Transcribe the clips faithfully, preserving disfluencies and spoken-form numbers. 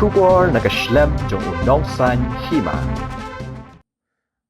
Khubor na ka shlem jong u nongsaiñ hima.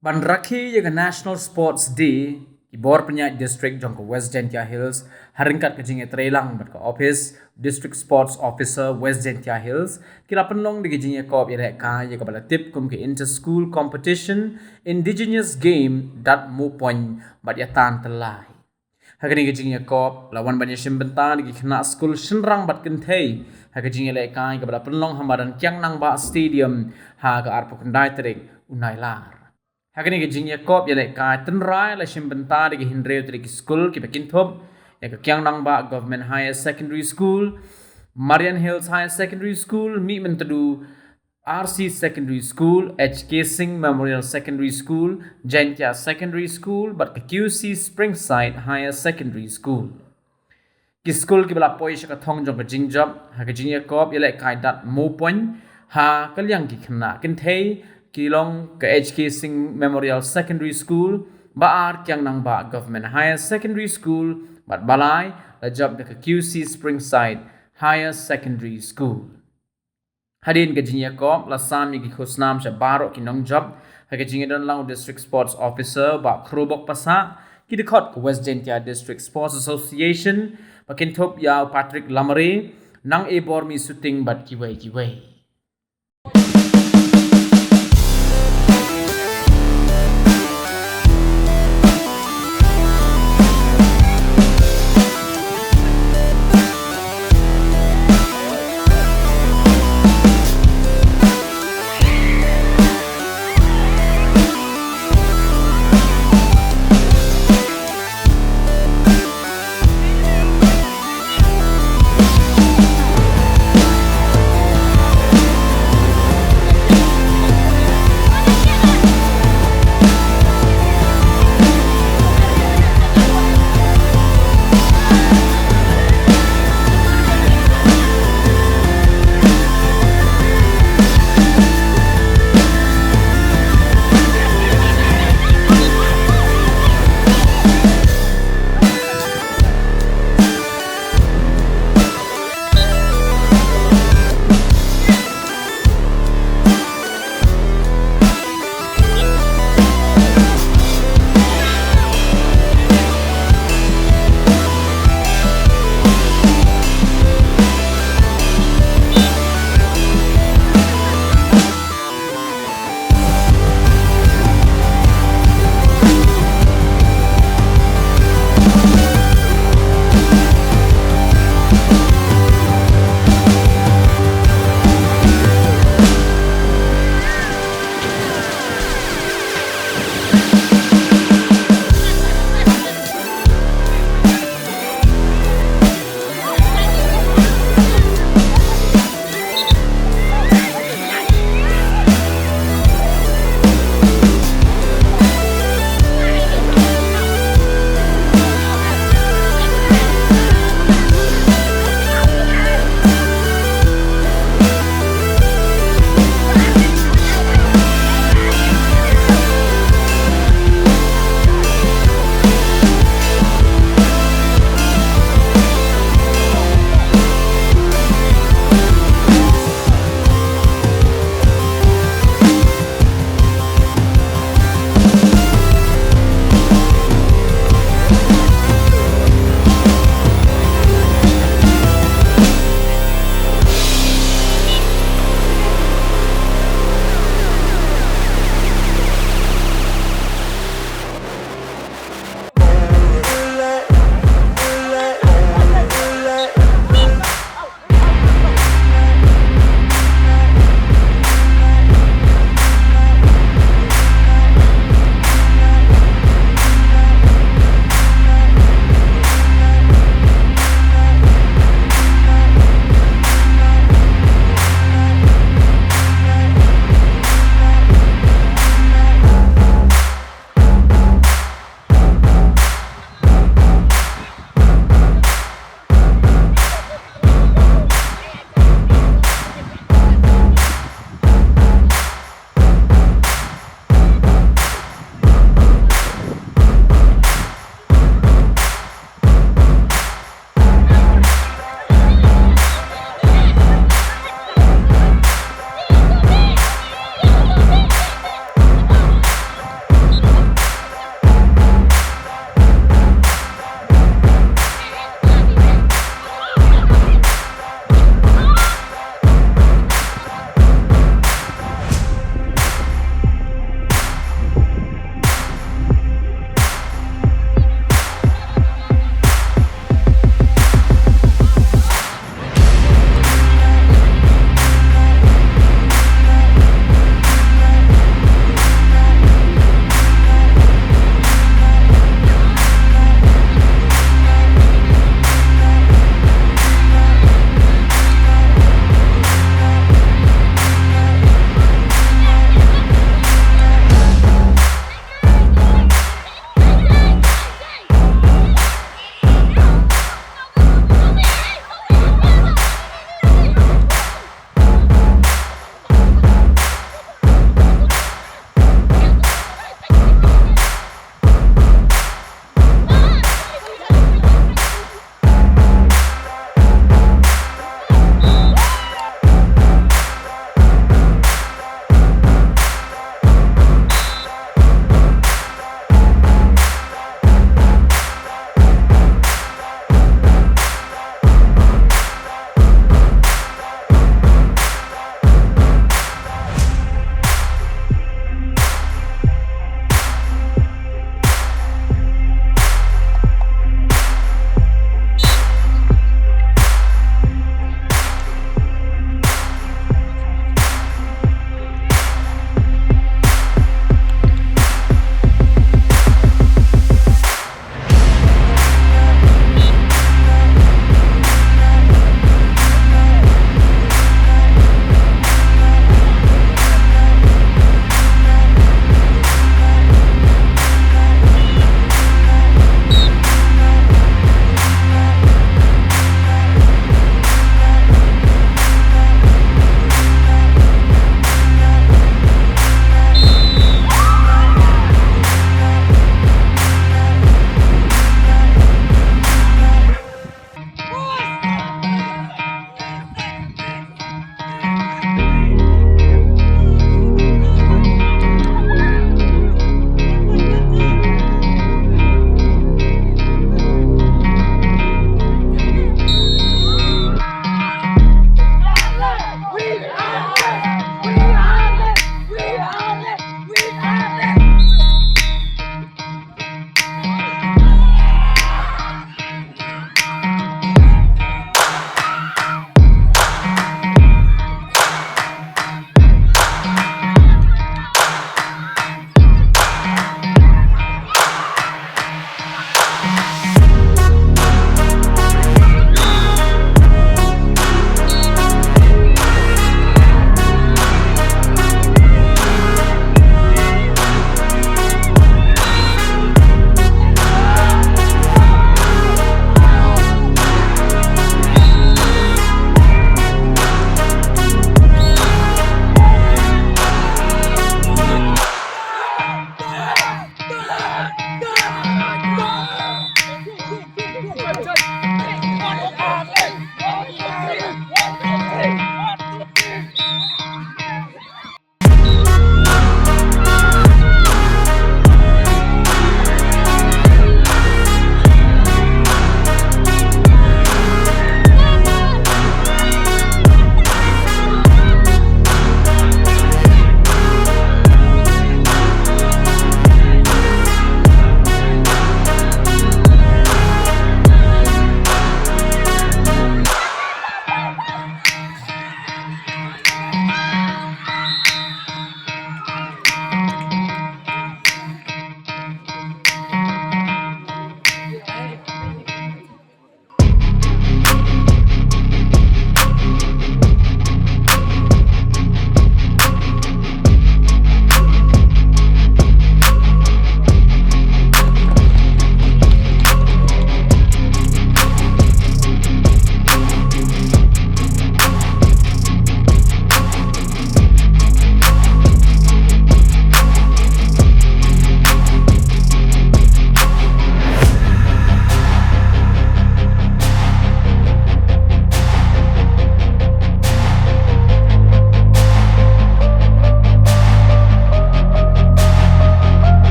Ban rakhe ïa ka National Sports Day, ki bor pynïaid district jong ka West Jaintia Hills, ha ryngkat ka jingïatreilang bad ka ophis District Sports Officer West Jaintia Hills, ki la pynlong da ka jingïakop ïalehkai ïa kaba la tip kum ka Inter School Competition Indigenous Game Datmopoiñ bad Ïatantyllai. Ha kane ka jingïakop la wan ban ïashim bynta da ki khynnah skul shynrang bad kynthei ha ka jingïalehkai kaba la pynlong ha madan Kiang Nangbah Stadium ha ka arphew khyndai tarik u Nailar. Ha kane ka jingïakop ïalehkai tynrai la shim bynta da ki hynriew tylli ki skul kiba kynthup ïa ka Kiang Nangbah Government Higher Secondary School, Marian Hills Higher Secondary School, Mihmyntdu R C Secondary School, H K Singh Memorial Secondary School, Jaintia Secondary School bad ka Q C Springside Higher Secondary School. Ki skul kiba la poi sha ka thong jong ka jingjop ha ka jingïakop ïalehkai Datmopoiñ ha ka liang ki khynnah kynthei ki long ka H K Singh Memorial Secondary School, ba ar Kiang Nangbah Government Higher Secondary School bad ba lai la jop da ka Q C Springside Higher Secondary School. Hadien ka jingïakop la sam ïa ki khusnam sha baroh ki nongjop ha ka jingïadon lang u District Sports Officer Bah Khrobok Passah, ki dkhot ka West Jaintia District Sports Association ba kynthup ïa u Patrick Lamare, Nang E Bormi Suting bad kiwei kiwei.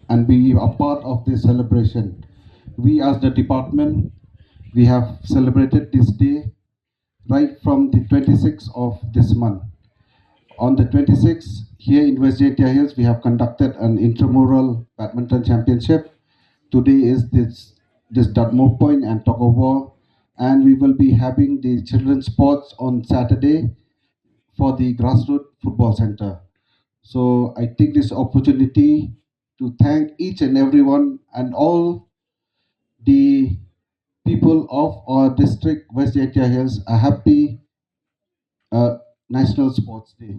and be a part of this celebration. We as the department, we have celebrated this day right from the twenty-sixth of this month. On the twenty-sixth, here in West Jaintia Hills, we have conducted an intramural badminton championship. Today is this, this Dartmoor Point and tug of war, and we will be having the children's sports on Saturday for the grassroots football center. So I take this opportunity to thank each and everyone and all the people of our district, West Jaintia Hills, a happy uh, National Sports Day.